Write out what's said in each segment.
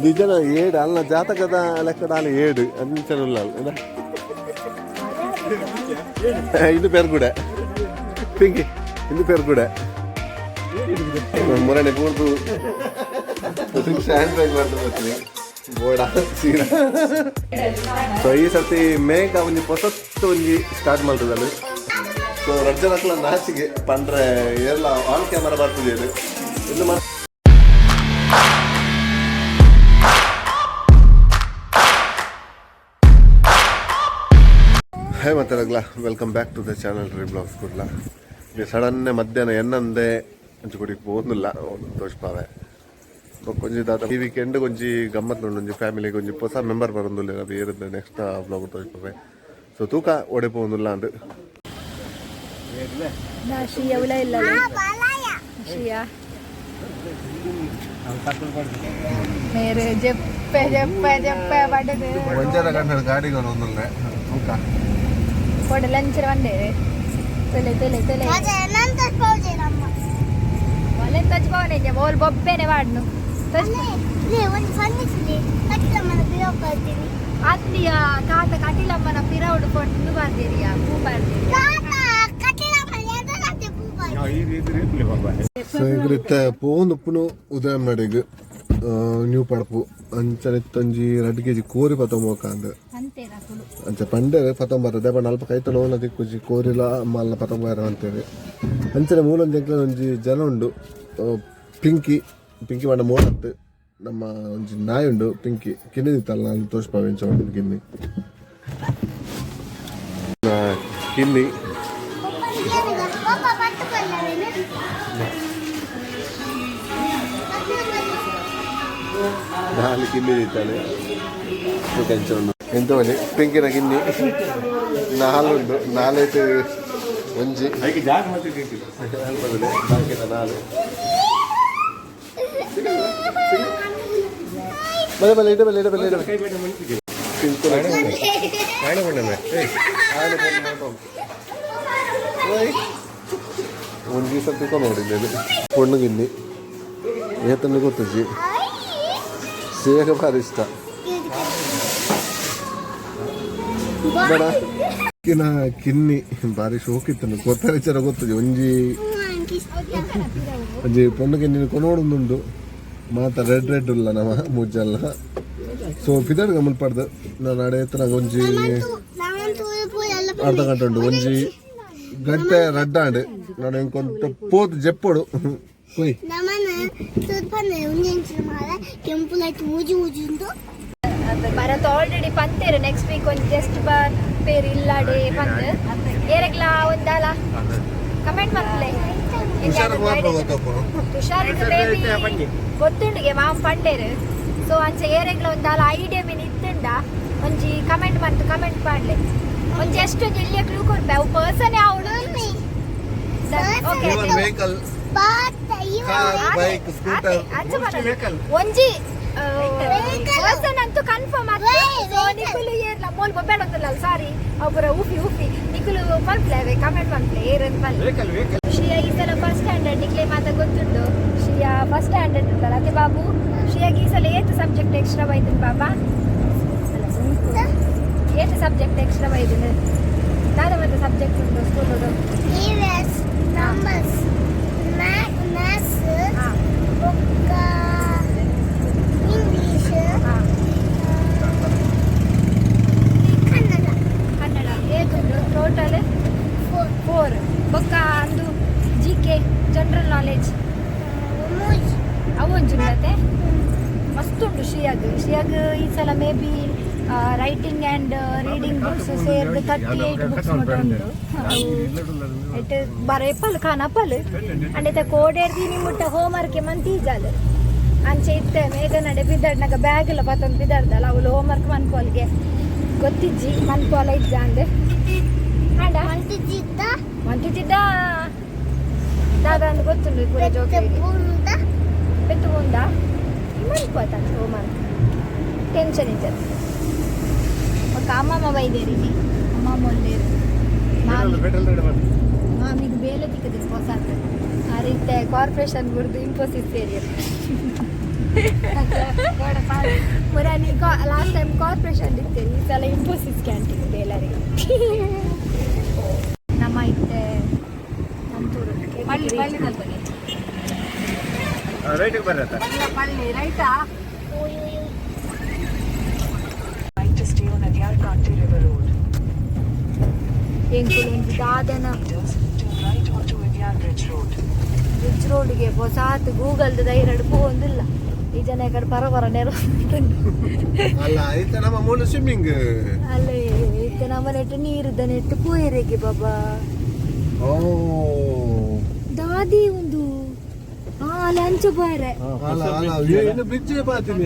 ನಿಜನ ಏಡು ಅಲ್ಲ ಜಾತಕದ ಲೆಕ್ಕದ ಏಡು ಅಂಚನ ಇದು ಪೆರ್ಗುಡೆ ಪಿಂಕಿ ಇಂದು ಪೆರ್ಗುಡೆ ಮುರಣೆ ಪೂರ್ದು ಹ್ಯಾಂಡ್ ಬ್ಯಾಗ್ ಮಾಡ್ತಾ ಬರ್ತೀನಿ ಬೋಡ ಸೀರಾ. ಸೊ ಈ ಸರ್ತಿ ಮೇಘ ಒಂಜಿ ಪೊಸತ್ತು ಒಂಜಿ ಸ್ಟಾರ್ಟ್ ಮಾಡ್ತದಲ್ಲ. ಸೊ ರಜ್ಜನಕ್ಲ ನಾಚಿಗೆ ಪಂಡ್ರೆ ಎಲ್ಲ ಆನ್ ಕ್ಯಾಮರಾ ಬರ್ತದೆ ಇದು ಇನ್ನು. ಹಾಯ್ ಮಾತಾಡಗ್ಲ, welcome back to the channel Ree Blogs Kudla. ಈಗ ಸಡನ್ನೆ ಮಧ್ಯಾಹ್ನ ಎನ್ನಂದೆ ಅಂಚು ಕೊಡಿ ಪೋಂದಿಲ್ಲ ತೋಜ್ಪಾವೆ. ಕೊಂಜಿ ದಾದ ಈ ವೀಕೆಂಡ್ ಕೊಂಜಿ ಗಮ್ಮತ್ ಉಂಡು. ಒಂಜಿ ಫ್ಯಾಮಿಲಿಗೆ ಒಂಜಿ ಹೊಸ ಮೆಂಬರ್ ಬರೊಂದುಲ್ಲೆರ್. ಬೇರೆ ನೆಕ್ಸ್ಟ್ ಬ್ಲಾಗ್ ತೋಜ್ಪಾವೆ. ಸೊ ತೂಕ ಒಡೆ ಪೋಂದುಲ್ಲ ಅಂದ್. ಶಿಯ ಉಲ ಇಲ್ಲ ಶಿಯ ಮೇರೆ ಜಪ್ಪೆ ಜಪ್ಪೆ ಜಪ್ಪೆ ಪಡದು. ಒಂಜರ ಗಂಟೆ ಗಾಡಿಗಳು ಒಂದುಲ್ಲೆ ತೂಕ. ಕೊಡ ಲಂಚರ ಒಂದೇ ತೊಲೆ ತೊಲೆ ತೊಲೆ ಒಲೆ ತಜ್ಬವನೆ ಓಲ್ ಬೊಬ್ಬೆನೆ ವಾಡ್ನು. ಅತ್ತಿಯ ತಾತ ಕಟಿಲಮ್ಮನ ಪಿರೌಡು ಕೊಟ್ಟು ಬರ್ದಿರಿಯಾ ಪೂ ಬರ್ದಿರಿಯಾ. ಸೊ ಇತ್ತ ಪೋಂದುಪ್ಪುನು ಉದಯಂ ನಡೆಗ್ ನ್ಯೂ ಪಡಪು ಅಂಚನೆ ಇತ್ತೊಂಜಿ 2 ಕೆಜಿ ಕೋರಿ ಪತ್ತೊಂಬೋಕಂದ್. ಅಂತೇನ ಕುಲು. ಅಂಚ ಪಂಡೆರ್ ಪತ್ತೊಂಬರ ದೇಪ ಅಲ್ಪ ಕೈತಲ ಓಲ ದಿಕ್ಕುಜಿ ಕೋರಿಲ ಮಲ್ಲ ಪತ್ತೊಂಬರ ಅಂತೇಳಿ. ಅಂಚನೆ ಮೂಲೊಂಜಿ ಎಂಕ್ಲೆನ ಒಂಜಿ ಜನ ಉಂಡು ಪಿಂಕಿ. ಪಿಂಕಿ ಪಂಡ ಮೋಡತ್ತು ನಮ್ಮ ಒಂಜಿ ನಾಯಿ ಉಂಡು ಪಿಂಕಿ. ಕಿನ್ನಿ ದಿತ್ತಲ್ಲ ನಾನು ತೋಜ್ಪಾವೆ ಇಂಚ ಉಂಡು ಕಿನ್ನಿ. ಆ, ಕಿನ್ನಿ. ನಾಲ್ ಕಿನ್ನಿ ದಿತ್ತಾಳೆ ಎಂಚ ಉಂಡು ಎಂತ ಒಂಜಿ ಪಿಂಕಿನ ಕಿನ್ನಿ ನಾಲುಂಡು. ನಾಲೈತೆ ಒಂಜಿ ಅಲ್ಪದಲ್ಲಿ ಬಾಕಿದ ನಾಲು. ಬಲೆ ಬಲೆ ಇಡ ಬಲೆ ಇಡ ಬಲೆ ಇಡ. ಪಿಂಕು ಒಂಜಿ ಸರ್ತಿ ನೋಡಿದ್ದೇನೆ ಪೊಣ್ಣು ಗಿನ್ನಿ ಏತನ್ನು ಗೊತ್ತುಜಿ. ಸೇಗ ಭಾರಿ ಇಷ್ಟ ಬೇಡ ಕಿನ ಕಿನ್ನಿ ಭಾರಿ ಶೋಕಿತ್ತನು ಗೊತ್ತಾರೆ ವಿಚಾರ ಗೊತ್ತುಜಿ. ಒಂಜಿ ಒಂಜಿ ಪೊಣ್ಣು ಕಿನ್ನಿ ಕೊನೋಡೊಂದುಂಡು ಮಾತ ರೆಡ್ ರೆಡ್ ಉಲ್ಲ ನಮ ಮೂಜಲ್ಲ. ಸೊ ಪಿದಡ್ಗ ಮುಲ್ಪಡ್ದು ನಾನು ಅಡೆ ಎತ್ತನಾಗ ಒಂಜಿ ಅರ್ಧ ಗಂಟೆ ಉಂಡು. ಒಂಜಿ ಗಂಟೆ ರಡ್ಡಾಂಡ್ ನಾನು ಇಂಕೊಂತ ಪೋತು ಜೆಪ್ಪೊಡು ಕೊಯ್. ನಮನ ಸುರ್ಪನೆ ಒಂಜೆಂಚಿನ ಮಾಲ ಕೆಂಪು ಲೈಟ್ ಮೂಜಿ ಮೂಜಿ ಉಂಡು. ಭರತ್ ಆಲ್ರೆಡಿ ಪಂತೇರು ನೆಕ್ಸ್ಟ್ ವೀಕ್ ಒಂಜಿ ಗೆಸ್ಟ್ ಬಾರ್ ಪೇರ್ ಇಲ್ಲಾಡೆ ಪಂದ್. ಏರೆಗ್ಲಾ ಒಂದಾಲ ಕಮೆಂಟ್ ಮಲ್ಪಲೆ. ಹುಷಾರು ಮಾತ್ರ ಗೊತ್ತಪ್ಪು. ತುಷಾರ್ ಬೇಬಿ ಗೊತ್ತುಂಡಿಗೆ ಮಾಮ್ ಪಂಡೇರು. ಸೊ ಅಂಚ ಏರೆಗ್ಲ ಒಂದಾಲ ಐಡಿಯಾ ಮೀನ್ ಇತ್ತುಂಡ ಒಂಜಿ ಕಮೆಂಟ್ ಮಂತು ಕಮೆಂಟ್ ಮಾಡ್ಲೆ. ಒಂಜಿ ಎಷ್ಟು ಒಂಜಿ ಎಲ್ಲಿಯ ಕ್ಲೂ ಕೊರ್ಪೆ ಅವು ಪರ್ಸನ್ ಅವಳು. ಓಕೆ. ವೆಹಿಕಲ್ ಬಾತ್. Car, bike, scooter. ಒಂಜಿ ಪರ್ಸನ್ ಅಂತೂ ಕನ್ಫರ್ಮ್ ಆತು. ಸೊ ನಿಕುಲು ಏರ್ಲ ಮೋಲ್ ಬೊಬ್ಬೆಡ ಒಂದಲ್ಲ ಸಾರಿ ಒಬ್ಬರ ಉಫಿ ಉಫಿ ನಿಕುಲು ಪನ್ಪ್ಲೆ ಅವೆ ಕಮೆಂಟ್ ಮನ್ಪ್ಲೆ ಏರನ್ ಪನ್ಲೆ. ಶ್ರೇಯಾ ಈ ಸಲ ಫಸ್ಟ್ ಸ್ಟ್ಯಾಂಡರ್ಡ್. ನಿಕ್ಲೆ ಮಾತ ಗೊತ್ತುಂಡು ಶ್ರೇಯಾ ಫಸ್ಟ್ ಸ್ಟ್ಯಾಂಡರ್ಡ್ ಉಂಟಲ್ಲ ಅದೇ ಬಾಬು. ಶ್ರೇಯಾಗೆ ಈ ಸಲ ಏತ್ ಸಬ್ಜೆಕ್ಟ್ ಎಕ್ಸ್ಟ್ರಾ ಬೈದನ್ ಬಾಬಾ? ಏತ್ ಸಬ್ಜೆಕ್ಟ್ ಎಕ್ಸ್ಟ್ರಾ ಬೈದನ್? ದಾದ ಮತ್ತೆ ಸಬ್ಜೆಕ್ಟ್ ಉಂಟು ಸ್ಕೂಲ್? ಇವಿಎಸ್, ನಂಬರ್ಸ್, ಮ್ಯಾಥ್ಸ್, ಬೊಕ್ಕ ಇಂಗ್ಲಿಷ್, ಕನ್ನಡ. ಕನ್ನಡ ಏತುಂಡು ಟೋಟಲ್? ಫೋರ್. ಫೋರ್. ಬೊಕ್ಕ ಅಂದು ಜಿಕೆ, ಜನರಲ್ ನಾಲೆಜ್? ಮೂಜಿ. ಅವು ಒಂಜಿ ಉಂಡತೆ. ಮಸ್ತ್ ಉಂಟು ಶ್ರೇಯಾಗ್. ಶ್ರೇಯಾಗ್ ಈ ಸಲ may be writing and reading books ಸೇರ್ದು 38 books ಮುಟ ಉಂಟು. ಅವು ಇಟ್ಟು ಬರೇಪಲ್ ಖಾನಪಲ್ ಅಂಡ್ ಇತ್ತ ಕೋಡೇರ್ದಿ ಮುಟ್ಟ ಹೋಮ್ವರ್ಕ್ ಮಂತೀಜಾಲ್. ಅಂಚೆ ಇತ್ತೆ ಮೇಘನಡೆ ಬಿದ್ದಾಡ್ನಾಗ ಬ್ಯಾಗ್ ಎಲ್ಲ ಪತ್ತೊಂದು ಬಿದ್ದಾಡ್ದಲ್ಲ ಅವಳು ಹೋಮ್ವರ್ಕ್ ಮನ್ಪೋಲ್ಗೆ ಗೊತ್ತಿಜ್ಜಿ ಮನ್ಪೋಲ ಇಜ್ಜ ಅಂದೆ ಅಂಡ. ಮಂತಿದ್ದ. ಮಂತಿದ್ದ ದಾದ ಅಂದ್ ಗೊತ್ತುಂಡು ಪೂರ ಜೋಕರಿಗೆ. ಪೂಂದ. ಪೆತ್ತು ಉಂದ ಮನ್ಪೋತ ಹೋಮ್ವರ್ಕ್ ಟೆನ್ಷನ್ ಇಜ್ಜದ. ఒక ಅಮ್ಮಮ್ಮ ಬೈದೇರಿ ಅಮ್ಮಮ್ಮ ಒಲ್ಲೇರು ಮಾಮಿ ಮಾಮಿಗೆ ಬೇಲೆ ತಿಕ್ಕದಿಲ್ಲ ಹೊಸಾತ್ ಆ ರೀತಿ ಕಾರ್ಪೊರೇಷನ್ ಬುಡ್ದು ಇನ್ಫೋಸಿಸ್ ಸೇರಿ. ಕಾರ್ಪೊರೇಷನ್ ಇತ್ತೆ, ಈ ಸಲ ಇನ್ಫೋಸಿಸ್ ಕ್ಯಾಂಟೀನ್ ಬೇಲರಿಗೆ. ನಮ್ಮ ಇತ್ತೆ ನಂತೂರು. ರೈಟಿಗೆ ಬರತ್ತ. Right to stay on Adyar Kanti River Road. ಎಂಕುಲು ಒಂಜಿ ದಾದನ Meters, turn right onto Adyar Bridge Road. Bridge ರೋಡ್ಗೆ ಹೊಸಾತ್ ಗೂಗಲ್ ದೈರಡ್ ಪೋವೊಂದಿಲ್ಲ. ಈ ಜನ ಈ ಕಡೆ ಪರ ಪರ ನೆರ. ಅಲ್ಲ, ಐತ ನಮ್ಮ ಮೂಲ ಸ್ವಿಮ್ಮಿಂಗ್. ಅಲ್ಲೇ ಇತ್ತೆ ನಮ್ಮ ನೆಟ್ಟು ನೀರುದ ನೆಟ್ಟು ಪೋಯೆರೆಗೆ ಬಾಬಾ. ಓ. ದಾದಿ ಒಂದು ಅಲ್ಲಿ ಅಂಚು ಪೋಯರೆ. ಅಲ್ಲ ಅಲ್ಲ, ಇನ್ನು ಬ್ರಿಡ್ಜ್ ಪಾತೀನಿ.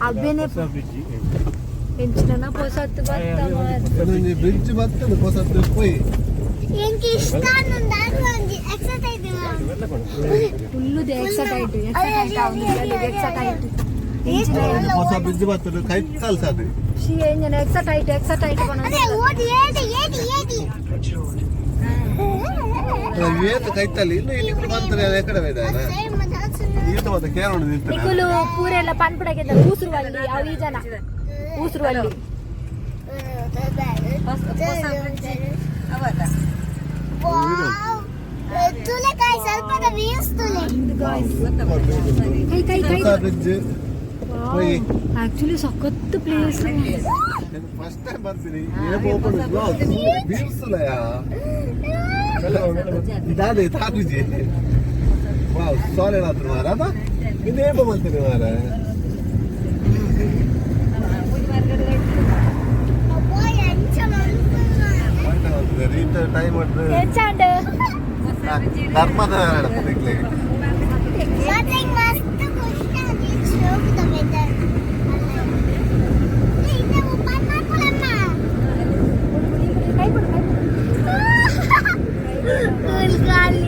ಅಬ್ಬೇನೆ ಎಂಚಿನ ಪೊಸತ್ತು ಬತ್ತ ಮಾರ್ರೆ. ಬ್ರಿಡ್ಜ್ ಬರ್ತದೆ, ಹೊಸತ್ತು ಪೋಯಿ. ಎಂಕ್ ಇಷ್ಟ ಅನ್ನೊಂದು ಒಂಜಿ ಎಕ್ಸರ್ಸೈಸ್. ಫುಲ್ಲು ಎಕ್ಸೈಟ್ ಆಯ್ತು, ಎಕ್ಸೈಟ್ ಆಯ್ತು, ಅವನಿಗೆ ಎಕ್ಸೈಟ್ ಆಯ್ತು. ಹೊಸ ಬ್ರಿಡ್ಜ್ ಬರ್ತದೆ, ಕೈ ಕಲ್ಸದು. She ಎಂಜನ ಎಕ್ಸೈಟ್ ಆಯ್ತು, ಎಕ್ಸೈಟ್ ಆಯ್ತು. ಅದೇ ಓದಿ ಏದಿ ಏದಿ ಏದಿ. Bridge Road. ಏತ್ ಕೈತಲ್ಲಿ ಇನ್ನು ಇಲ್ಲಿ ಬಂತಾರೆ ಎಕಡೆ. ಈತ ಮತ್ತೆ ಕೇರಳ ನಿಂತಾರೆ. ನಿಕುಲು ಪೂರೆಲ್ಲ ಪನ್ಪುಡಕ್ಕೆ ಊಸುರುವಲ್ಲಿ ಅವು ಈ ಜನ ಊಸುರುವಲ್ಲಿ. ತುಲೆ ಕಾಯಿ ಸ್ವಲ್ಪ ವ್ಯೂಸ್ ತುಲೆ. ಕೈ ಕೈ ಕೈ. ಹೊಸ ಬ್ರಿಡ್ಜ್ ಪೋಯಿ. ಆಕ್ಚುಲಿ ಸಖತ್ ಪ್ಲೇಸ್. ಫಸ್ಟ್ ಟೈಮ್ ಬರ್ತೀನಿ. ಏನ್ ಓಪನ್ ಬೀರ್ಸಲಯ ಇದಾದೆ ತಾಕುಜಿ. ವಾವ್, ಸಾರಿ ಆತ್ರ ಮಾರ ಅದ ಇದು ಏಪ ಮಾಡ್ತೀನಿ ಮಾರ. ಎಂಚ. ರೀತ ಟೈಮ್ ಮಾಡ್ರೆ. ಹೆಚ್ಚಾಂಡ್. ಧರ್ಮದ ನಡೀತದೆ. ಮತ್ತೆ ಮಸ್ತ್ ಖುಷಿ ಆಗಿ ಶೋಕ್ ವೆದರ್. ಕೈ ಕೊಡು, ಕೈ ಕೊಡು. ಗಾಲಿ.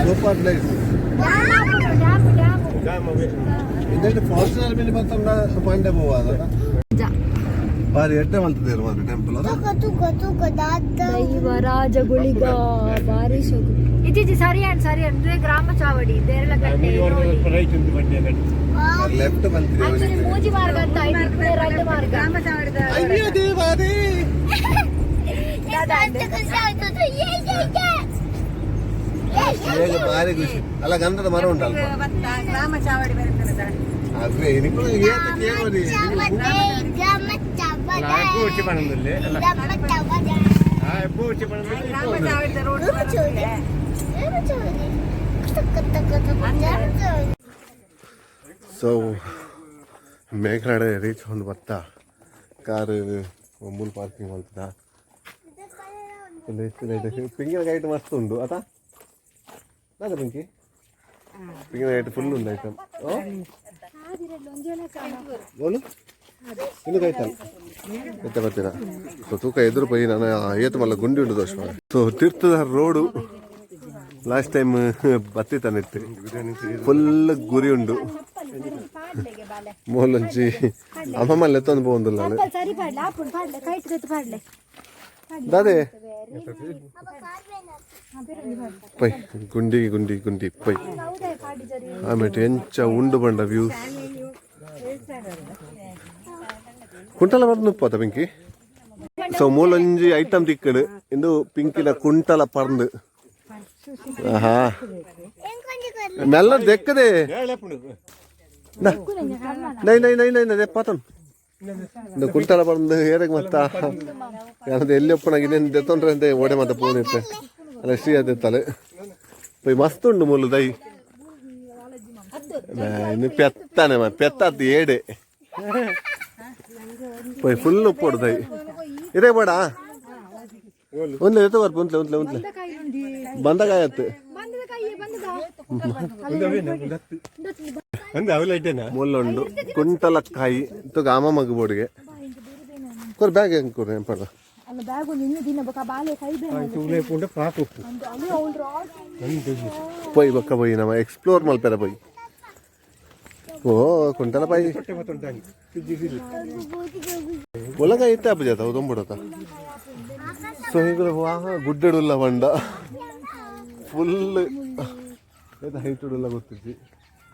Super place. Dam, dam. ಇದಕ್ಕೆ ಫಾರ್ಚುನರ್ ಮೇಲೆ ಬಂತಂಡ ಪಾಂಡೆ ಹೋಗುವಾಗ ಬಾರಿ ಎಟ್ಟೆ ಮಾಡ್ತದೆ ಮಾತ್ರ ಟೆಂಪಲ್ ಅದ. ತೂಕ ತೂಕ ತೂಕ ದಾದ. ದೈವ ರಾಜ ಗುಳಿಗ ಬಾರಿ ಶೋಕು ಇತ್ತೀಚೆ. ಸರಿ ಅಂಡ್ ಸರಿ ಅಂದ್ರೆ ಗ್ರಾಮ ಚಾವಡಿ ದೇರಳಕಟ್ಟೆ ನೋಡಿ. ರೈಟ್ ಒಂದು ಬಂಡಿ. ಲೆಫ್ಟ್ ಬಂತಿದೆ. ಆಕ್ಚುಲಿ ಮೂಜಿ ಮಾರ್ಗ ಅಂತ ಆಯ್ತು, ರಡ್ಡು ಮಾರ್ಗ. ಅಯ್ಯೋ ದೇವಾರೇ. ಮಸ್ತ್ ಖುಷಿ ಆಗ್ತದೆ. ಯೇ ಯೇ ಯೇ ಯೇ. ಹೇಗೆ ಭಾರಿ ಖುಷಿ ಅಲ್ಲ, ಗಂಧದ ಮರ ಉಂಟಲ್ಪ. ಗ್ರಾಮ ಚಾವಡಿ ಬರ್ತದೆ. ಅದೇ ನಿಕ್ಕಳು ಏತ ಕೇಳೋದಿ. ಪೂರ್ತಿ ಪಣದಲ್ಲಿ ಅಲ್ಲ, ಪೂರ್ತಿ ಪಣದಲ್ಲಿ. ಗ್ರಾಮ ಚಾವಡಿದ ರೋಡ್. ಸೊ ಮೇಘನಾಡೆ ರೀಚ್ ಒಂದು ಬರ್ತಾ ಕಾರ್ ಮೂಲ ಪಾರ್ಕಿಂಗ್ ಮಲ್ತದ. ಪಿಂಗಿನ ಗೈಟ್ ಮಸ್ತ್ ಉಂಡು ಅತಾ ದಾದ ಪಿಂಕಿ? ಪಿಂಗಿನ ಗೈಟ್ ಫುಲ್ ಉಂಡು ಐಟಮ್. ಓ ಬೋಲು ಇನ್ನು ಕೈತಲ್ಲ ಎತ್ತ ಬರ್ತೀರಾ. ಸೊ ತೂಕ ಎದುರು ಪೈ ನಾನು ಏತು ಮಲ್ಲ ಗುಂಡಿ ಉಂಡು ದೋಷ. ಸೊ ತೀರ್ಥದ ರೋಡು ಲಾಸ್ಟ್ ಟೈಮ್ ಬತ್ತಿ ಇತ್ತು, ಫುಲ್ ಗುರಿ ಉಂಡು. ಮೂಲೊಂಜಿ ಅಮ್ಮಮ್ಮ ಲೆತ್ತೊಂದು ಪೋವೊಂದುಲ್ಲ. ಸರಿ ಪಾಡ್ಲೆ ಆಪುಂಡು, ಪಾಡ್ಲೆ ಕೈಟ್ ಕೈಟ್ ಪಾಡ್ಲೆ. ದಾದೆ ಪೈ ಗುಂಡಿ ಗುಂಡಿ ಗುಂಡಿ ಪೈ. ಹೌದಾ, ಪಾಡಿ ಜರಿ. ಆಮೇಲೆ ಎಂಚ ಉಂಡು ಬಂಡ ವ್ಯೂಸ್. ಕುಂಟಲ ಬರ್ದು ನುಪ್ಪತ ಪಿಂಕಿ. ಸೊ ಮೂಲೊಂಜಿ ಐಟಮ್ ತಿಕ್ಕಡು ಇಂದು ಪಿಂಕಿನ ಕುಂಟಲ ಪರ್ಂದು. ಆಹಾ, ಮೆಲ್ಲ ದೆಕ್ಕದೆ. ನೈ ನೈ ನೈ ನೈ ನೈ ಪಾತನ್ ಇಂದು ಕುಂಟಲ ಪರ್ಂದು ಏರೆಗ್ ಮತ್ತ ಯಾನದು ಎಲ್ಲಿ ಒಪ್ಪನಾಗಿ ಇನ್ನೇನು ದೆತ್ತೊಂಡ್ರೆ ಅಂತ ಓಡೆ ಮತ್ತೆ ಪೋನಿತ್ತೆ ಅಲ್ಲ. ಶ್ರೀ ಅದೆತ್ತಲೆ ಪೊಯ್, ಮಸ್ತ್ ಉಂಡು ಮೂಲು ದೈ. ಇನ್ನು ಪೆತ್ತಾನೆ ಪೆತ್ತಾತ್ ಏಡೆ ಪೊಯ್, ಫುಲ್ ಉಪ್ಪೋಡು ದೈ ಇದೇ ಬೇಡ. ಒಂದ್ಲೆ ಎತ್ತ ಬರ್ಪು, ಉಂತ್ಲೆ ಉಂತ್ಲೆ ಉಂತ್ಲೆ ಬಂದಕಾಯತ್ತು. ಬಂದದ ಕೈ ಬಂದದ. ಒಂದು ಅವಲೈಟೇನಾ? ಮುಲ್ಲುಂಡು ಕುಂಟಲಕ್ಕಾಯಿ ತಗ ಅಮ್ಮ ಮಗು ಬೋಡಿಗೆ ಕೊರ್ ಬ್ಯಾಗ್ ಹೆಂಗ್ ಕೊರ್ ಎಂಪಡ. ಅಲ್ಲ, ಬ್ಯಾಗ್ ಒಂದು ಇನ್ನೂ ದಿನ ಬಕ ಬಾಲೆ ಕೈ ಬೇಡ. ಉಲೆ ಪುಂಡ ಪಾಪ ಉಪ್ಪು. ಅಲ್ಲಿ ಅವ್ಳು ರಾಡ್. ಪೊಯ್ ಬೊಕ್ಕ ಪೊಯ್, ನಮ್ಮ ಎಕ್ಸ್ಪ್ಲೋರ್ ಮಲ್ಪೆರ ಪೊಯ್. ಓ ಕುಂಟಲ ಪಾಯಿ ಒಲಗ ಇತ್ತೆ ಅಪ್ಪು ಜಾತ ದೊಂಬುಡತ. ಸೊ ಹಿಂಗೆ ವಾ ಗುಡ್ಡೆಡುಲ್ಲ ಬಂಡ ಫುಲ್ ಏತ ಹೈಟ್ ಉಡುಲ್ಲ ಗೊತ್ತಿಜ್ಜಿ.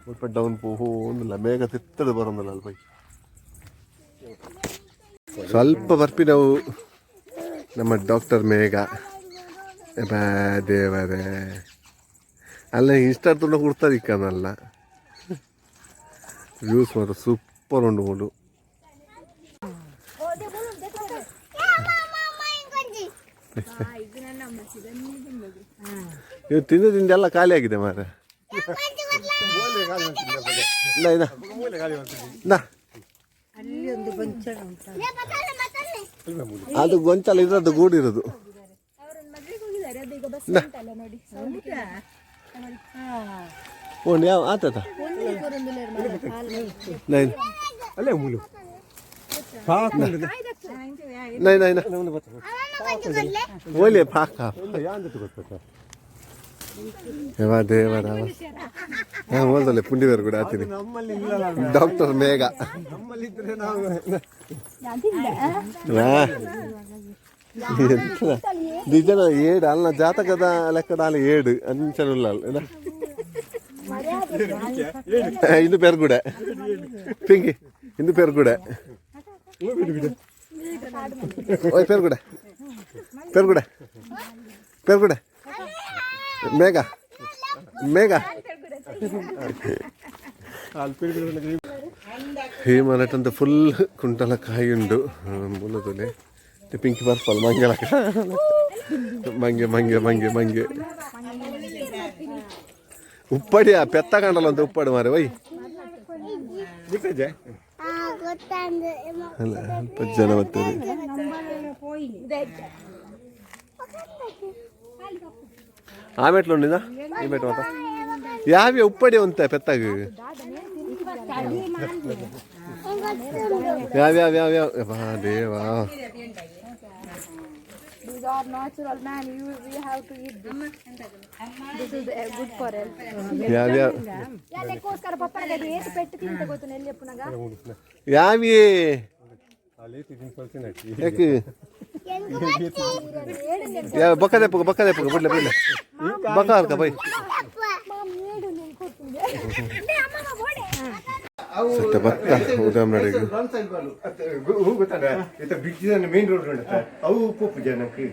ಸ್ವಲ್ಪ ಡೌನ್ ಪೋಹೋ ಒಂದಿಲ್ಲ, ಮೇಘ ತಿತ್ತಡು ಬರೋದಿಲ್ಲ ಅಲ್ಪ. ಸ್ವಲ್ಪ ಬರ್ಪಿನವು ನಮ್ಮ ಡಾಕ್ಟರ್ ಮೇಘ. ಬಾ ದೇವರೇ, ಅಲ್ಲ ಇನ್ಸ್ಟಾ ತುಂಬ ಕೊಡ್ತಾರೆ ಇಕ್ಕನಲ್ಲ. ವ್ಯೂಸ್ ಮಾತ್ರ ಸೂಪರ್ ಉಂಡು ಮೂಡು. ಇವು ತಿಂದು ತಿಂದೆಲ್ಲ ಖಾಲಿ ಆಗಿದೆ ಮಾರ್ರೆ. ಇಲ್ಲ ಇಲ್ಲ ಇಲ್ಲ, ಅದು ಗೊಂಚಲ ಇದ್ರದ್ದು ಗೂಡಿರೋದು. ಓ ಯಾವ ಆತತ ನೈನ್. ಅಲ್ಲೇ ಮೂಲು ಪಾಕ್. ನೈನ್ ನೈನ್ ಓಲೆ ಪಾಕ. ಯಾಂದ ಗೊತ್ತ. ದೇವ ದೇವರ ಹಾ ಓದಲ್ಲ ಪುಂಡಿವೇರು ಕೂಡ ಆತೀನಿ. ನಮ್ಮಲ್ಲಿ ಇಲ್ಲ. ಡಾಕ್ಟರ್ ಮೇಘ. ನಮ್ಮಲ್ಲಿ ಇದ್ರೆ ನಾವು ಎಂತ ನಿಜನ ಏಡು ಅಲ್ಲ, ಜಾತಕದ ಲೆಕ್ಕದ ಅಲ್ಲಿ ಏಡು ಅಂಚನುಲ್ಲ ಅಲ್ಲ. ಇಂದು ಪೆರ್ಗುಡೆ ಪಿಂಕಿ, ಇಂದು ಪೆರ್ಗುಡೆ. ಓಯ್ ಪೆರ್ಗುಡೆ ಪೆರ್ಗುಡೆ ಪೆರ್ಗುಡೆ, ಮೇಘ ಮೇಘ. ಅಲ್ಲಿ. ಈ ಮರಟಂತ ಫುಲ್ ಕುಂಟಲ ಕಾಯಿ ಉಂಡು ಮೂಲದಲ್ಲಿ. ಪಿಂಕಿ ಪರ್ಪಲ್ ಮಂಗೆಲ ಮಂಗೆ ಮಂಗೆ ಮಂಗೆ ಮಂಗೆ ಉಪ್ಪಡಿಯ ಪೆತ್ತ ಕಂಡಲ್ಲ ಅಂತ ಉಪ್ಪಾಡು ಮಾರೆ ಒಯ್. ಗೊತ್ತಾಜೆ. ಗೊತ್ತಂದ್ರೆ. ಅಲ್ಲ, ಅಲ್ಪ ಜನ ಬರ್ತಾರೆ. ಆ ಮೆಟ್ಲು ಉಂಡಿದ ಈ ಮೆಟ್ಲು ಮಾತ ಯಾವ್ಯ ಉಪ್ಪಡಿ ಉಂತ ಪೆತ್ತಾಗ ಯಾವ ಯಾವ ಯಾವ ಯಾವ ಬಾ ದೇವಾ. These are natural, man. You we have to eat this. This is good for health. ಯಾವ ಯಾವ. ಯಾಕ್ಕೋಸ್ಕರ ಪಪ್ಪನಿಗೆ ಅದು ಏಟು ಪೆಟ್ಟು ತಿಂತ ಗೊತ್ತು ಎಲ್ಲಿ ಪುನಗ. ಯಾವಿ. ಅಲ್ಲಿ ತಿಂದು ಯಾಕೆ ಯಾವ ಬೊಕ್ಕದೆ ಪುಗ ಬೊಕ್ಕದೆ ಪುಗ ಬಿಡ್ಲೆ ಬಿಡ್ಲೆ ಬೊಕ್ಕ ಅಲ್ಕ ಬೈ. ಸತ್ಯ ಭತ್ತ ಉದಾಮ್ ನಡೆಗೆ. ಹೂ ಗೊತ್ತಾನೆ ಇತ್ತ ಬ್ರಿಡ್ಜ್ ಮೇನ್ ರೋಡ್ ಉಂಟು, ಅವು ಪೋಪು ಜನಕ್ಕೆ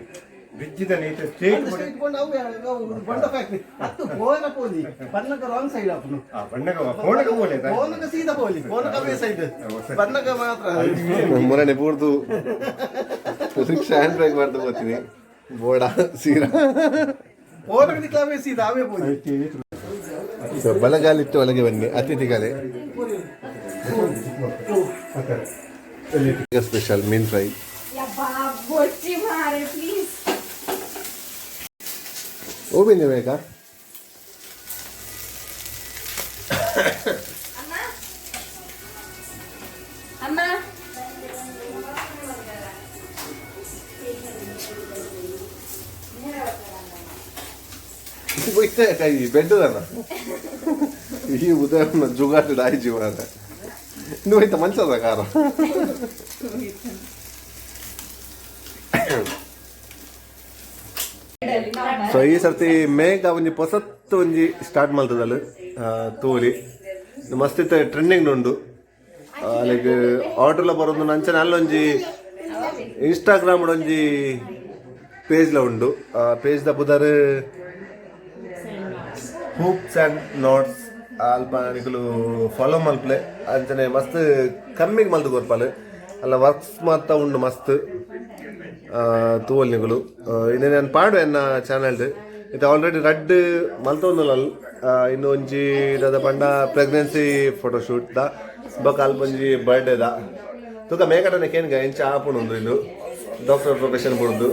ಬ್ರಿಡ್ಜ್ ಇತ್ತ ಸ್ಟೇಟ್. ಬಂಡ ಫ್ಯಾಕ್ಟ್ರಿ ಹತ್ತು ಪೋನ ಪೋಲಿ ಬನ್ನಗ ರಾಂಗ್ ಸೈಡ್ ಆಪುನು. ಬಣ್ಣಗ ಫೋನಗ ಬೋಲೆ. ಪೋನಗ ಸೀದಾ ಪೋಲಿ, ಪೋನಗ ಅವೇ ಸೈಡ್, ಬನ್ನಗ ಮಾತ್ರ. ಮೊರನೆ ಪೂರ್ದು rickshaw hand brake ಮಾಡ್ತಾ ಹೋಗ್ತೀನಿ ಬೋಡ ಸೀರಾ. ಪೋನಗ ದಿಕ್ಲ ಅವೇ ಸೀದಾ ಅವೇ ಪೋಲಿ. ಸೊ ಬಲಗಾಲಿಟ್ಟು ಒಳಗೆ ಬನ್ನಿ ಅತಿಥಿಗಳೇ. ಸ್ಪೆಷಲ್ ಮೀನ್ ಫ್ರೈ. ಪ್ಲೀಸ್. ಹೂವಿನ ಬೇಕಾ? ಅಮ್ಮ. ಹೋಯ್ತಾ ಕೈ ಬೆಡ್ ದಾನ ಈ ಉದಯನ ಜುಗಾಟ ಆಯ್ಜಿ ಮಾರ ಇನ್ನು ಹೋಯ್ತಾ ಮಂಚದ ಕಾರ. ಸೊ ಈ ಸರ್ತಿ ಮೇಘ ಒಂಜಿ ಪೊಸತ್ತು ಒಂಜಿ ಸ್ಟಾರ್ಟ್ ಮಲ್ತದಲ್ಲ ತೋಲಿ ಮಸ್ತ್ ಇತ್ತೆ ಟ್ರೆಂಡಿಂಗ್ ಉಂಡು. ಲೈಕ್ ಆರ್ಡರ್ಲ ಬರೋದು ಅಂಚನೆ ಅಲ್ಲೊಂಜಿ ಇನ್ಸ್ಟಾಗ್ರಾಮ್ ಒಂಜಿ ಪೇಜ್ಲ ಉಂಡು. ಪೇಜ್ ದ ಪುದರ್ hoops and knots. ಅಲ್ಪ ನಿಕುಲು ಫಾಲೋ ಮಲ್ಪಲೆ. ಅಂಚನೆ ಮಸ್ತ್ ಕಮ್ಮಿಗೆ ಮಲ್ತು ಕೊರ್ಪಾಲು ಅಲ್ಲ, ವರ್ಕ್ಸ್ ಮಾತ ಉಂಡು ಮಸ್ತ್ ತೂವಲ್ ನಿಕುಲು. ಇನ್ನೇ ನಾನು ಪಾಡು ಎನ್ನ ಚಾನಲ್ಡ್ ಇದು ಆಲ್ರೆಡಿ ರಡ್ಡ್ ಮಲ್ತೊಂದುಲ್ಲ. ಇನ್ನು ಒಂಜಿ ದಾದ ಪಂಡ pregnancy photoshoot the ಬೊಕ ಅಲ್ಪ ಒಂಜಿ ಬರ್ಡೇ ದ ತುಕ ಮೇಕಟನೆ ಕೇನ್ಗ ಎಂಚ ಆಪುಂಡು. ಇಂದು ಡಾಕ್ಟರ್ ಪ್ರೊಫೆಷನ್ ಬುಡ್ದು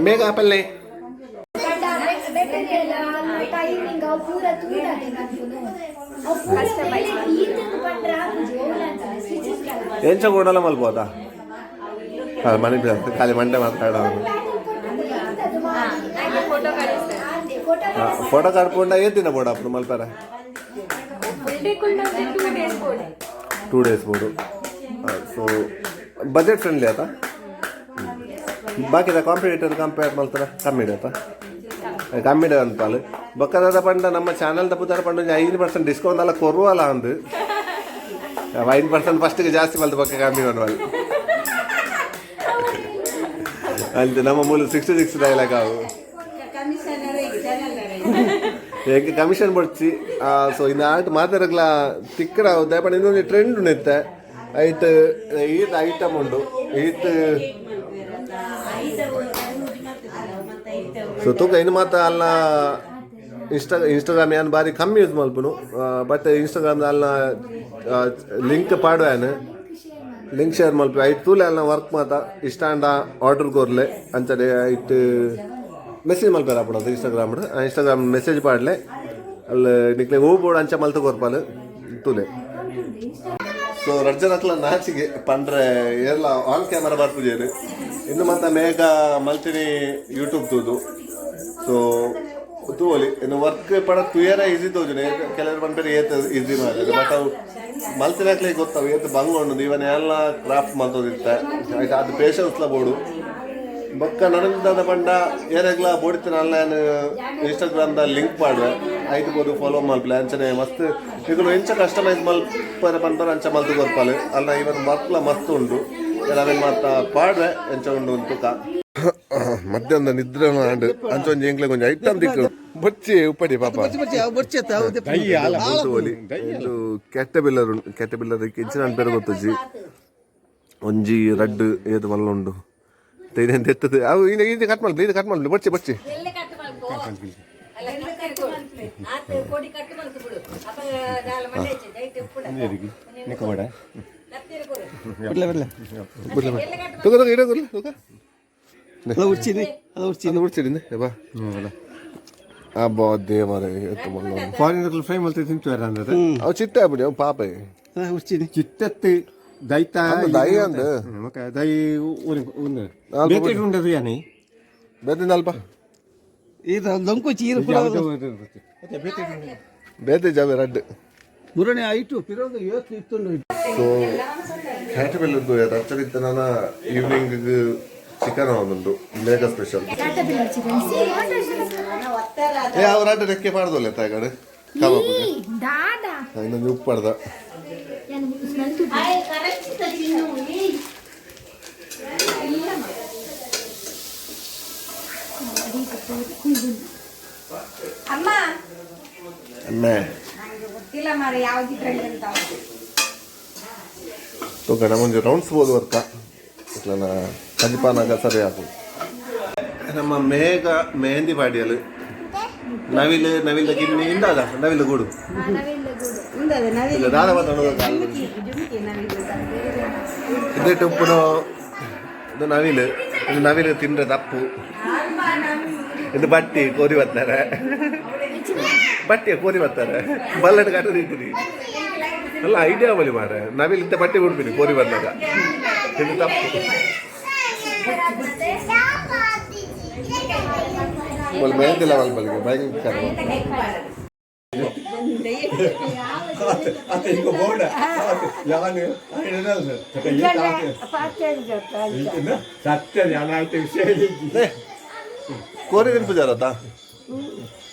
ಮೇಘ ಪಲ್ಲೆ. ಟೈಮಿಂಗ್ ಅವು ಪೂರ ತೂದಾದೆ ಮನ್ಪುನು ಅವು ಪೂರ ಈತಂದು ಪಂಡ್ರ ಆಪುಜಿ ಓಲಾಂತ ಸ್ಟಿಚಸ್. ಎಂಚ ಕೊಡಲ್ಲ ಮಲ್ಬೋದಾ ಮನೆ ಖಾಲಿ ಮಂಡೆ ಮಾತಾಡೋದು. ಫೋಟೋ. ಫೋಟೋ ಕಡ್ಕೊಂಡ ಏತ್ ದಿನ ಬೋಡ ಅಪ್ಪು ಮಲ್ಪಾರ? 2 ಡೇಸ್ ಬೋಡು. So budget friendly ಆತ. ಬಾಕಿದ ಕಾಂಪಿಟೇಟರ್ ಕಂಪೇರ್ ಮಲ್ತಾರ ಕಮ್ಮಿ ಆತ, ಕಮ್ಮಿ ಅನ್ಪಾಲು. ಬೊಕ್ಕದ ಪಂಡ ನಮ್ಮ ಚಾನಲ್ ಪುದರ್ ಪಂಡ 5% ಡಿಸ್ಕೌಂಟ್ ಎಲ್ಲ ಕೊರುವಲ್ಲ ಅಂದು. ವೈನ್ ಪರ್ಸನ್ ಫಸ್ಟ್ಗೆ ಜಾಸ್ತಿ ಮಲ್ತು ಪಕ್ಕ ಕಮ್ಮಿ ಮಾಡುವಲ್ಲ. ಅಂತ ನಮ್ಮ ಮೂಲ 66 ಡೈಲಾಗ್ ಅವು. ಹೇಗೆ ಕಮಿಷನ್ ಬಡ್ಚಿ. ಸೊ ಇನ್ನು ಆಟ ಮಾತಾಡಗ್ಲ ತಿಕ್ಕಡ ದಯಪಂಡ ಇನ್ನೊಂದು ಟ್ರೆಂಡ್ ಉಂಡಿತ್ತೆ. ಐಟ್ ಈತ್ ಐಟಮ್ ಉಂಡು ಈತ್. ಸೊ ತೂಕ ಇನ್ನು ಮಾತ ಅಲ್ಲ ಇನ್ಸ್ಟಾಗ್ರಾಮ್ ಯಾನ್ ಬಾರಿ ಕಮ್ಮಿ ಯೂಸ್ ಮಲ್ಪುನು. ಬಟ್ ಇನ್ಸ್ಟಾಗ್ರಾಮ್ ಅಲ್ಲ ಲಿಂಕ್ ಪಾಡುವ, ಲಿಂಕ್ ಶೇರ್ ಮಲ್ಪು. ಐಟ್ ತೂಲೆ ಅಲ್ಲ ವರ್ಕ್ ಮಾತ ಇಷ್ಟ ಅಂಡ ಆರ್ಡರ್ ಕೊರ್ಲೆ. ಅಂಚನೆ ಐಟ್ ಮೆಸೇಜ್ ಮಲ್ಪೆರ ಆಪುಂಡು ಇನ್ಸ್ಟಾಗ್ರಾಮ್. ಇನ್ಸ್ಟಾಗ್ರಾಮ್ ಮೆಸೇಜ್ ಪಾಡ್ಲೆ, ಅಲ್ಲಿ ನಿಕ್ಲೆ ಹೂ ಬೋರ್ಡ್ ಅಂಚ ಮಲ್ತ ಕೊರ್ಪಾಲು ತೂಲೆ. ಸೊ ರಡ್ಜನಕ್ಲ ನಾಚಿಗೆ ಪಂಡ್ರೆ ಏರ್ಲ ಆನ್ ಕ್ಯಾಮರಾ ಬರ್ಪುಜೇರು. ಇನ್ನು ಮತ್ತೆ ಮೇಘ ಮಲ್ತಿನಿ ಯೂಟ್ಯೂಬ್ ತೂದು. ಸೊ ತೂವಲಿ ಇನ್ನು ವರ್ಕ್ ಪಡ ತುಯರ ಈಸಿ ತೋಜುನೆ. ಕೆಲವರು ಪನ್ಪೆರ್ ಏತ್ ಈಸಿ ಮಾಡಿದ್ರೆ. ಬಟ್ ಅವು ಮಲ್ತಿನಕ್ಲೆ ಗೊತ್ತವು ಏತ್ ಬಂಗ ಉಂಡು. ಇವನ್ ಎಲ್ಲ ಕ್ರಾಫ್ಟ್ ಮಲ್ತೋದಿತ್ತ ಆಯ್ತು, ಅದು ಪೇಷನ್ಸ್ಲ ಬೋಡು. ಬೊಕ್ಕ ನನಂದಾದ ಪಂಡ ಏರೆಗ್ಲ ಬೋಡಿತ್ತಿನ ಅಲ್ಲ ಇನ್ಸ್ಟಾಗ್ರಾಮ್ದ ಲಿಂಕ್ ಪಾಡುವೆ, ಐದು ಬೋದು ಫಾಲೋ ಮಲ್ಪಲೆ. ಅಂಚನೆ ಮಸ್ತ್ ನಿಕುಲು ಎಂಚ ಕಸ್ಟಮೈಸ್ ಮಲ್ಪರೆ ಪನ್ಪರೆ ಅಂಚ ಮಲ್ತು ಕೊರ್ಪಾಲೆ. ಅಲ್ಲ ಇವನ್ ವರ್ಕ್ಲ ಮಸ್ತ್ ಉಂಡು. ಅವೆನ್ ಮಾತ ಪಾಡುವೆ ಎಂಚ ಉಂಡು ತುಕ. ಮಧ್ಯಾಹ್ನ ನಿದ್ರೆ ಆಂಡ್ ಅಂಚ ಒಂಜಿ ಎಂಕ್ಲೆ ಒಂಜಿ ಐಟಮ್ ದಿಕ್ಕು ಬೊಚ್ಚಿ ಉಪ್ಪಡಿ ಪಾಪ. ತೂವೊಲಿ. ಇದು ಕ್ಯಾಟಬಿಲ್ಲರ್ ಉಂಡು. ಕ್ಯಾಟಬಿಲ್ಲರ್ ಎಂಚಿನ ಪೇರು ಗೊತ್ತುಜ್ಜಿ. ಒಂಜಿ ರಡ್ಡ್ ಏತ್ ಮಲ್ಲ ಉಂಡು ಇದೆಂತ ಎತ್ತದು ಅವು. ಇದು ಇದು ಕಟ್ ಮಲ್ಪಿ, ಇದು ಕಟ್ ಮಲ್ಪಿ. ಬೊಚ್ಚಿ ಬೊಚ್ಚಿ. ಎಲ್ಲೆ ಕಟ್ ಮಲ್ಪು ಅಲ್ಲ, ಆತ್ ಕೊಡಿ ಕಟ್ ಮಲ್ತು ಬಿಡು. ಅಪ್ಪ ದಾಲ ಮಂಡೆ ಐಟ್ ಉಪ್ಪುಡ ಕತ್ತಿರ ಕೊಡು. ತೂಕ ತೂಕ ಇಡ ತೂಕ. ಅಲ್ಲ ಉಡ್ಚಿನಿ, ಅಲ್ಲ ಉಡ್ಚಿನಿ. ಅದು ಬಿಡ್ಸಿಡಿ ಬಾ. ಅಬ್ಬಾ ದೇವರೇ, ಎತ್ತು ಮಲ್ಲ. ಫಾರಿನರ್ ಫ್ರೈ ಮಲ್ತೆ ತಿಂತಾರೆ ಅಂದ್ರೆ. ಅವು ಚಿಟ್ಟೆ ಆಗ್ಬಿಡಿ ಅವು ಪಾಪ. ಉಡ್ಚಿನಿ. ಚಿಟ್ಟತ್ತು ದೈತ. ಅಂದು ದೈ ಅಂದು. ಮಕ್ಕ ದೈ ಒಂದು ಅಲ್ಪ. ಬೇತೆ ಉಂಡದು ಯಾನಿ. ಬೇತಿಂದ ಅಲ್ಪ. ಇದು ಲಂಕುಚಿ ಈರು. ಬೇತೆ ಜಾವೆ ರಡ್ಡ್. ಮುರಣೆ ಐಟು ಪಿರೋದು ಯೋತ್ ಇತ್ತುಂಡು. ಸೊ ಕ್ಯಾಟಬಿಲ್ಲದ್ದು ರಚ್ಚಡಿತ್ತ ನಾನು ಈವ್ನಿಂಗ್ ಚಿಕನ್ ಒಂದುಂಡು ಮೇಗ special. Caterpillar chicken. See what is this? ಏ ಅವು ರಡ್ಡ್ ರೆಕ್ಕೆ ಪಾಡ್ದೊಲ್ಲೆ ತಾಯ್ಗಡೆ ಕಬಾಬ್. ದಾದಾ. ಇನ್ನೊಂದು ಉಪ್ಪು ಪಾಡ್ದ. ಏನು ಸ್ಮೆಲ್ ತೂತು. ಅಮ್ಮ. ಅಮ್ಮೆ. ನಂಗೆ ಗೊತ್ತಿಲ್ಲ ಮಾರ ಯಾವ್ದಿದ್ರಲ್ಲಿ ಅಂತ. ತೂಕ ನಮ್ಮೊಂಜಿ ರೌಂಡ್ಸ್ ಬೋದು ವರ್ಕ ಇಟ್ಲನ ಕಜಿಪಾನಾಗ ಸರಿ ಆಪು. ನಮ್ಮ ಮೇಘ ಮೆಹಂದಿ ಪಾಡಿಯಲು ನವಿಲು ನವಿಲ ಗಿನ್ನಿ ಇಂದಾದ ನವಿಲು ಗೂಡು. ಉಂದದ ನವಿಲು. ಇಲ್ಲ, ದಾದ ಮಾತಾಡೋದು. ಜುಮುಕಿ ಜುಮುಕಿ ನವಿಲು. ಇದೇ ಉಪ್ಪುನು. ಇದು ನವಿಲು, ಇದು ನವಿಲು ತಿಂದ್ರೆ ತಪ್ಪು. ಇದು ಬಟ್ಟಿ ಕೋರಿ ಬರ್ತಾರೆ, ಬಟ್ಟಿ ಕೋರಿ ಬರ್ತಾರೆ. ಬಲ್ಲನ್ನು ಕಟ್ಟು ತಿಂತೀನಿ ಅಲ್ಲ ಐಡಿಯಾ ಬಲಿ ಮಾರೆ. ನವಿಲು ಇಂತ ಬಟ್ಟೆ ಉಡ್ತೀನಿ ಕೋರಿ ಬಂದಾಗ. ಇದು ತಪ್ಪು. ಮೆಹಂದಿಲ್ಲ ಬಲ್ಬಲ್ಗೆ ಭಯಂಕರ. ಅತ್ತ ಈಗ ಬೋರ್ಡ ಯಾನು ಸತ್ಯ ಯಾನ ಆಯ್ತು ವಿಷಯ. ಕೋರಿ ತಿನ್ಪು ಜರತ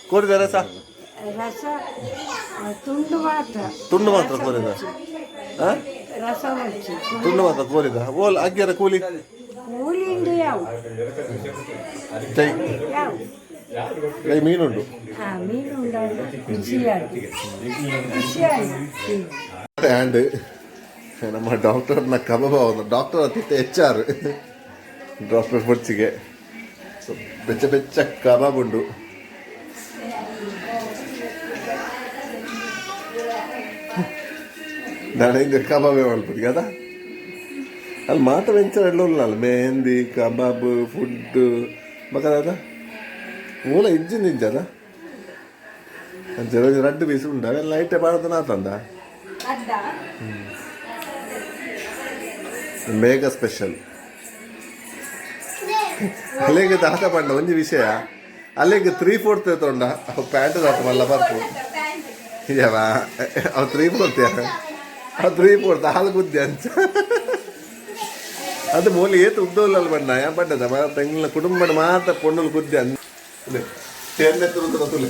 ಕೋರಿದ ರಸ. ರಸ ತುಂಡು ಮಾತ್ರ. ತುಂಡು ಮಾತ್ರ ಕೋರಿದ. ಆ? ರಸ ಬಚ್ಚಿ. ತುಂಡು ಮಾತ್ರ ಕೋರಿದ. ಓಲ್ ಅಗ್ಗ್ಯಾರ ಕೂಲಿ. ಕೂಲಿ ಉಂಡು ಯಾವ. ಚೈ. ಯಾವ. ಕೈ ಮೀನುಂಟು. ಹಾ, ಮೀನು ಉಂಡು. ಖುಷಿಯಾಗಿ ಖುಷಿಯಾಗಿ. ಆ್ಯಂಡ್ ನಮ್ಮ ಡಾಕ್ಟರ್ನ ಕಬಾಬ್ ಅವನು ಡಾಕ್ಟರ್ ಅತ್ತಿತ್ತ ಎಚ್ ಆರ್ ಡಾಕ್ಟರ್ ಫುಡ್ಸಿಗೆ. ಸೊ ಬೆಚ್ಚ ಬೆಚ್ಚ ಕಬಾಬ್ ಉಂಡು. ನಾನು ಹಿಂದೆ ಕಬಾಬೇ ಮಲ್ಪುಡಿ ಅದ ಅಲ್ಲಿ ಮಾತ ವೆಂಚರ್ ಎಲ್ಲ ಉಳ್ಳಲ್ಲ. ಮೆಹಂದಿ ಕಬಾಬ್ ಫುಡ್ ಬಕದ ಮೂಲ ಇಂಜಿನ್ ಇಂಜದ ಅಂಚೆ ರಡ್ಡು ಪೀಸ್ ಉಂಡು. ಅವೆಲ್ಲ ಐಟೆ ಪಾಡದ ನಾತಂದ ಮೇಘ ಸ್ಪೆಷಲ್. ಅಲ್ಲಿಗೆ ದಾತ ಪಂಡ ಒಂಜಿ ವಿಷಯ, ಅಲ್ಲಿಗೆ 3/4 ತೊಂಡ ಅವು ಪ್ಯಾಂಟ್ ದಾತ ಮಲ್ಲ ಬರ್ಪು ಯಾವ ಅವು 3/4, ಅವು 3/4 ಹಾಲು ಗುದ್ದೆ ಅಂಚ. ಅದು ಮೂಲಿ ಏತು ಉದ್ದೋಲ್ಲ ಬಣ್ಣ ಯಾ ಬಣ್ಣದ ತೆಂಗಿನ ಕುಟುಂಬದ ಮಾತ್ರ ಪೊಣ್ಣುಲು ಗುದ್ದೆ ಅಂದ ತೇರ್ನೆ ತುರುತು ತುಲೆ.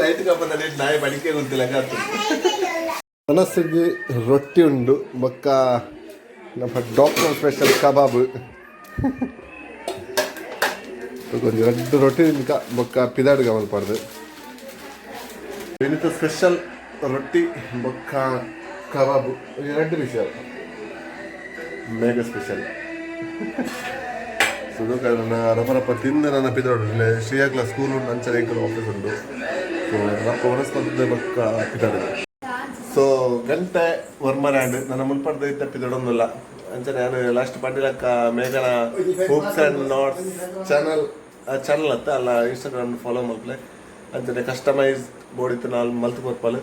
ಲೈಟ್ ಕಂಬದಲ್ಲಿ ನಾಯಿ ಬಡಿಕೆ ಗೊತ್ತಿಲ್ಲ. ಮನಸ್ಸಿಗೆ ರೊಟ್ಟಿ ಉಂಡು ಬೊಕ್ಕ ನಮ್ಮ ಡಾಕ್ಟರ್ ಸ್ಪೆಷಲ್ ಕಬಾಬ್. ಒಂಜಿ ರಡ್ಡ್ ರೊಟ್ಟಿ ತಿನ್ಕ, ಬೊಕ್ಕ ಪಿದಾಡ್ಗ ಮಲ್ಪಾಡ್ದು. ವಿನಿತ ಸ್ಪೆಷಲ್ ರೊಟ್ಟಿ ಬೊಕ್ಕ ಕಬಾಬ್, ಎರಡು ವಿಷಯ ಮೇಗ ಸ್ಪೆಷಲ್. ಸುಧುಕ ನನ್ನ ರಪ ರಪ ತಿಂದು ನನ್ನ ಪಿದಾಡು. ಇಲ್ಲ ಶ್ರೀಯಾಗ್ಲ ಸ್ಕೂಲ್ ಉಂಟು, ಅಂಚನೆ ಎಂಕಲ್ ಆಫೀಸ್ ಉಂಟು. ಸೊ ರಪ್ಪ ಒಣಸ್ಕೊಂತ ಬೊಕ್ಕ ಪಿದಾಡು. ಸೊ ಗಂಟೆ ವರ್ಮನಾಂಡ್ ನನ್ನ ಮುನ್ಪಡ್ದ ಇತ್ತ ಪಿದಡೊಂದುಲ್ಲ. ಅಂಚನೆ ನಾನು last ಪಂಡಿಲಕ್ಕ ಮೇಘನ hooks and knots channel channel ಅತ್ತ ಅಲ್ಲ, ಇನ್ಸ್ಟಾಗ್ರಾಮ್ ಫಾಲೋ ಮಲ್ಪಲೆ. ಅಂಚನೆ ಕಸ್ಟಮೈಸ್ ಬೋರ್ಡ್ ಇತ್ತು ನಾಲ್ ಮಲ್ತ್ ಕೊರ್ಪಲ್.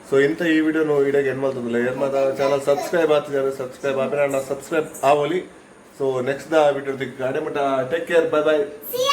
ಸೊ ಇಂಥ ಈ ವಿಡಿಯೋನು ಇಡೀ ಏನು ಮಲ್ತಂದಿಲ್ಲ. ಏರ್ ಮಾತ ಚಾನಲ್ ಸಬ್ಸ್ಕ್ರೈಬ್ ಆಗ್ತಿದ್ದಾರೆ, ಸಬ್ಸ್ಕ್ರೈಬ್ ಆಪಿನ ಸಬ್ಸ್ಕ್ರೈಬ್ ಆವಲಿ. ಸೊ ನೆಕ್ಸ್ಟ್ the video ಗಾಡಿ ಮಟ್ಟ, take care, bye bye. See.